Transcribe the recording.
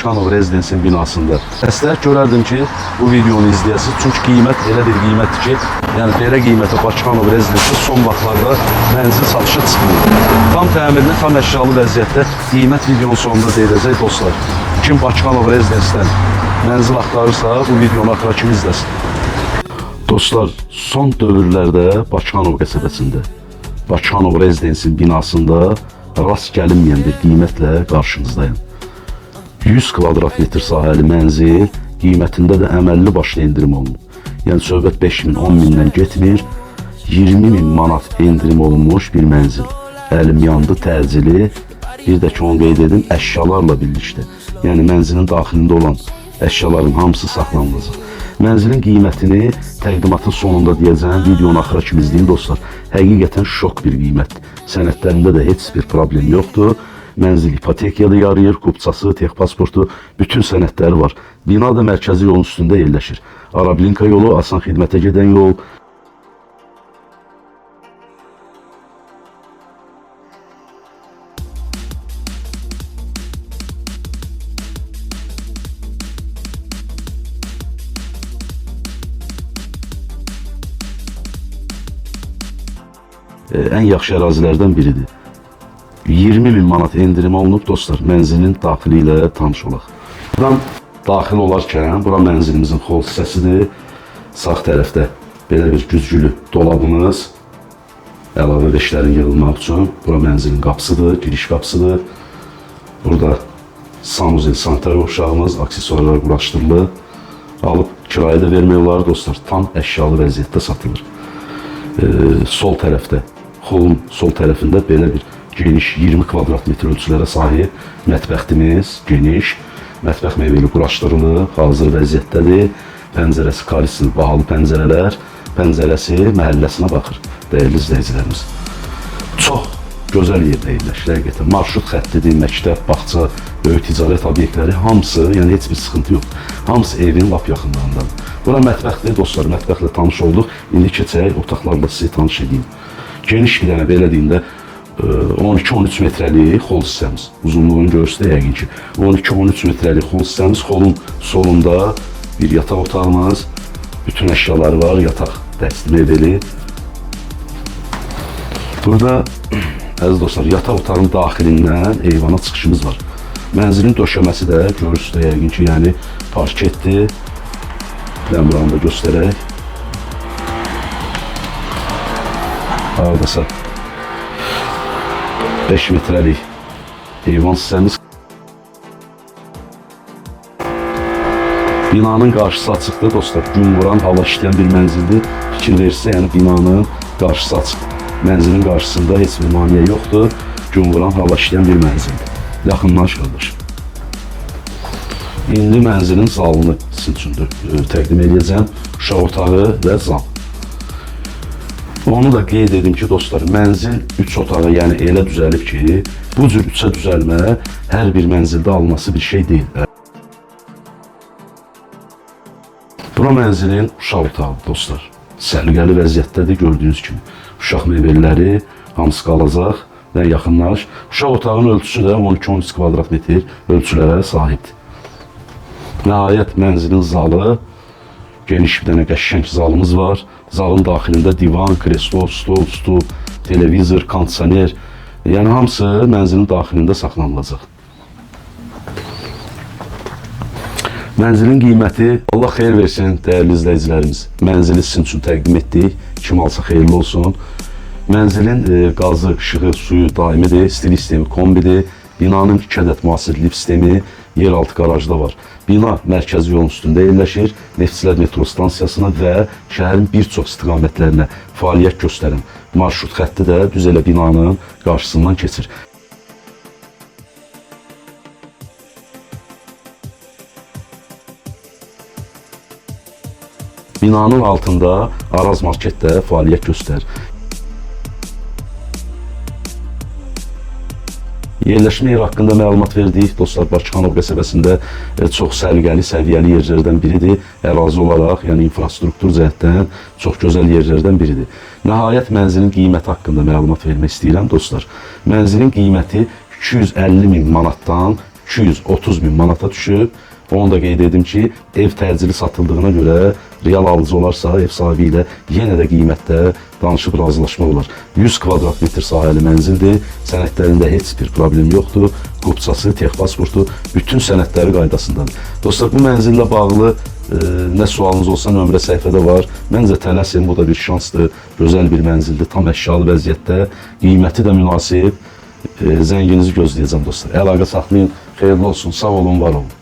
Bakıxanov Rezidensin binasında. Məsləhət görərdim ki, bu videonu izləyəsiniz. Çünki qiymət elə bir qiymətdir ki, yəni belə qiymətə Bakıxanov Rezidensi son vaxtlarda mənzil satışa çıxmır. Tam təmirli, tam əşyalı vəziyyətdə qiymət videonun sonunda deyiləcək dostlar. Kim Bakıxanov Rezidensdən mənzil axtarırsa, bu videonu axıra kimi izləsin. Dostlar, son dövrlərdə Bakıxanov qəsəbəsində, Bakıxanov Rezidensin binasında rast gəlinməyən bir qiymətlə qarşınızdayım. 100 kvadrat metr sahəli mənzil qiymətində də əməlli başlı endirim olunub. Yəni söhbət 5 min, 10 mindən getmir. 20 min manat endirim olunmuş bir mənzil. Əlim yandı, təcili. Bir də ki onu qeyd edim, əşyalarla birlikdə. Yəni mənzilin daxilində olan əşyaların hamısı saxlanılacaq. Mənzilin qiymətini təqdimatın sonunda deyəcəm. Videonun axıra kimi izləyin dostlar. Həqiqətən şok bir qiymətdir. Sənədlərində də heç bir problem yoxdur. Mənzil ipotekaya da yarayır, kupçası, texpasportu, bütün sənədləri var. Bina da mərkəzi yolun üstündə yerləşir. Arablinka yolu, asan xidmətə gedən yol. Ən yaxşı ərazilərdən biridir. 20 min manat endirim olunub dostlar, mənzilin daxili ilə tanış olaq. Buradan daxil olarkən, bura mənzilimizin xol hissəsidir. Sağ tərəfdə belə bir güzgülü dolabımız, əlavə veşlərin yığılmaq üçün. Bura mənzilin qapısıdır, giriş qapısıdır. Burada sanuzel sanitar uşağımız, aksesuarlar quraşdırılır. Alıb kirayə də vermək olar dostlar, tam əşyalı vəziyyətdə satılır. Sol tərəfdə, xolun sol tərəfində belə bir geniş 20 kvadrat metr ölçülərə sahib mətbəximiz, geniş mətbəx mebeli quraşdırılıb, hazır vəziyyətdədir. Pəncərəsi kalisli, bahalı pəncərələr, pəncərəsi məhəlləsinə baxır, dəyərli izləyicilərimiz. Çox gözəl yerdə yerləşir həqiqətən. Marşrut xəttidir, məktəb, bağça, böyük ticarət obyektləri hamısı, yəni heç bir sıxıntı yox. Hamısı evin lap yaxınlığındadır. Bura mətbəxdir dostlar, mətbəxlə tanış olduq. İndi keçək otaqlarla sizi tanış edeyim. Geniş bir dənə belə deyim də 12-13 metrəlik xol hissəmiz. Uzunluğunu görürsünüz də yəqin ki. 12-13 metrəlik xol hissəmiz. Xolun solunda bir yataq otağımız. Bütün əşyaları var, yataq dəsti mebeli. Burada əziz dostlar, yataq otağının daxilindən eyvana çıxışımız var. Mənzilin döşəməsi də görürsünüz də yəqin ki, yəni parketdir. Mən buranı da göstərək. Hardasa 5 metrəlik eyvan hissəmiz. Binanın qarşısı açıqdır dostlar. Gün vuran, hava işləyən bir mənzildir. Fikir verirsə, yəni binanın qarşısı açıqdır. Mənzilin qarşısında heç bir maneə yoxdur. Gün vuran, hava işləyən bir mənzildir. Yaxınlaş qardaş. İndi mənzilin zalını sizin üçün təqdim edəcəm. Uşaq otağı və zal. Onu da qeyd edim ki, dostlar, mənzil 3 otağa, yəni elə düzəlib ki, bu cür 3-ə düzəlmə hər bir mənzildə alınması bir şey deyil. Bura mənzilin uşaq otağı, dostlar. Səliqəli vəziyyətdədir, gördüyünüz kimi. Uşaq mebelləri hamısı qalacaq və yaxınlaş. Uşaq otağının ölçüsü də 12-13 kvadrat metr ölçülərə sahibdir. Nəhayət mənzilin zalı, geniş bir dənə qəşəng zalımız var. Zalın daxilində divan, kreslo, stol, stul, televizor, kondisioner, yəni hamısı mənzilin daxilində saxlanılacaq. Mənzilin qiyməti, Allah xeyir versin dəyərli izləyicilərimiz. Mənzili sizin üçün təqdim etdik. Kim alsa xeyirli olsun. Mənzilin qazı, işığı, suyu daimidir, stil sistemi kombidir. Binanın 2 ədəd müasir lift sistemi yeraltı qarajda var. Bina mərkəzi yolun üstündə yerləşir. Neftçilər metro stansiyasına və şəhərin bir çox istiqamətlərinə fəaliyyət göstərən marşrut xətti də düz elə binanın qarşısından keçir. Binanın altında Araz Market də fəaliyyət göstərir. Yerləşmə yeri haqqında məlumat verdik. Dostlar, Bakıxanov qəsəbəsində çox səliqəli, səviyyəli yerlərdən biridir. Ərazi olaraq, yəni infrastruktur cəhətdən çox gözəl yerlərdən biridir. Nəhayət mənzilin qiyməti haqqında məlumat vermək istəyirəm dostlar. Mənzilin qiyməti 250 min manatdan 230 min manata düşüb. Onu da qeyd edim ki, ev təcili satıldığına görə real alıcı olarsa ev sahibi ilə yenə də qiymətdə danışıb razılaşmaq olar. 100 kvadrat metr sahəli mənzildir. Sənədlərində heç bir problem yoxdur. Qupçası, texpasportu, bütün sənədləri qaydasındadır. Dostlar, bu mənzillə bağlı nə sualınız olsa nömrə səhifədə var. Məncə tələsin, bu da bir şansdır. Gözəl bir mənzildir, tam əşyalı vəziyyətdə, qiyməti də münasib. Zənginizi gözləyəcəm dostlar. Əlaqə saxlayın. Xeyirli olsun. Sağ olun, var olun.